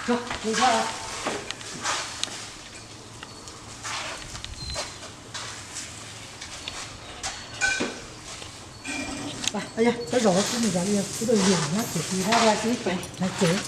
Tab zog kuv mus zov li kuv tuaj yug nyob ces tsis hab ua tib pem hais ces.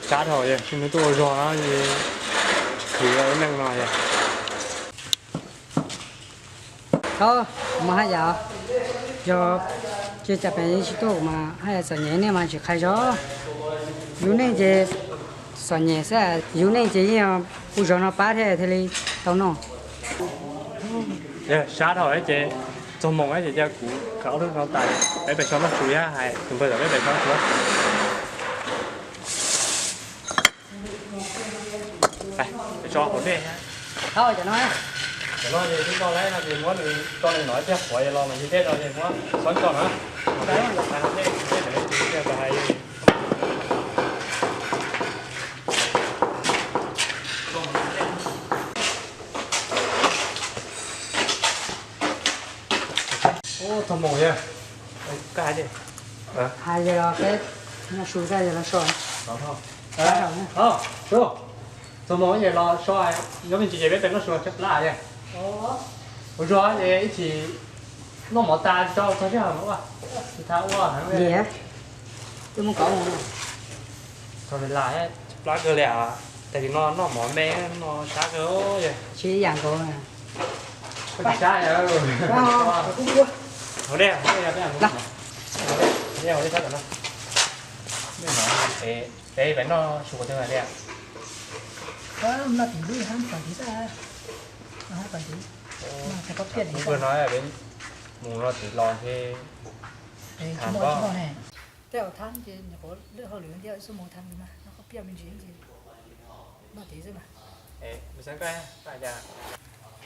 Sab dhau, nws tuaj ua zog no, khwv lub neej no yog. Thaub, kuv mas haj yam, yog ces cas pem tsis tuaj mas haj yam txom nyem nej mas tsis qhia zog. Yus neej ces txom nyem xwb, yus neej ces yeej ua zog no pab thiaj thiaj li tau noj. Sab dhau ces txog moos ces cia kuv khaws ob lub no tas, peb pem so noj su thiab hais tus npawg kom peb pem so noj su. Pem so hauv dej. Cov no ces twb noj lawm no ces muab nws tso nws no ib pliag qhuav los mas yog dej no ces muab xob tso na. Ub, txog moos yog. Hais yog los peb noj su tag yog los so. Txog moos ces los so, nyob me ntsis ces peb pem noj su tshaib plab yog. Ua zog ces ib chim noj mov tas tso txog sij hawm ua, tsis tas ua heev li. Twb muab kov mus. Txog lam tshaib plab kawg li as, tas li no noj mov me no sab kawg yog. Tsis ib yam nkaus. Sab yog. Hauv dej, hauv dej, hauv dej sab tom no. Peb pem noj su tag li. Noj tim lub hab tom tid xwb. Hab tom tid. Kuv no mus no tim los ces tham pob. Tej zaum tham ces nyuam qhuav lwj hauj lwm thiab xub mus tham mas noj koj piaj me ntsis ces noj tid xwb mas.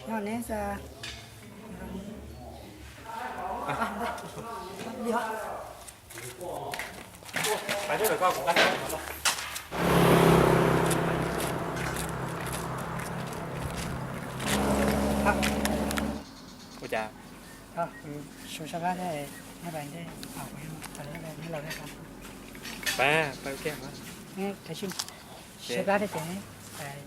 Noj neb xwb. Ua cas? Su sab plab thiab, neb pais ntej, kuv neb los thiab. Pab, pab kiag. Sab plab thiab ces neb pais.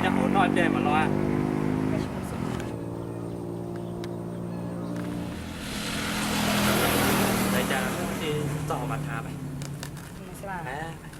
Nyob hauv noj ib pliag mas los. Cas txog mas tham mas.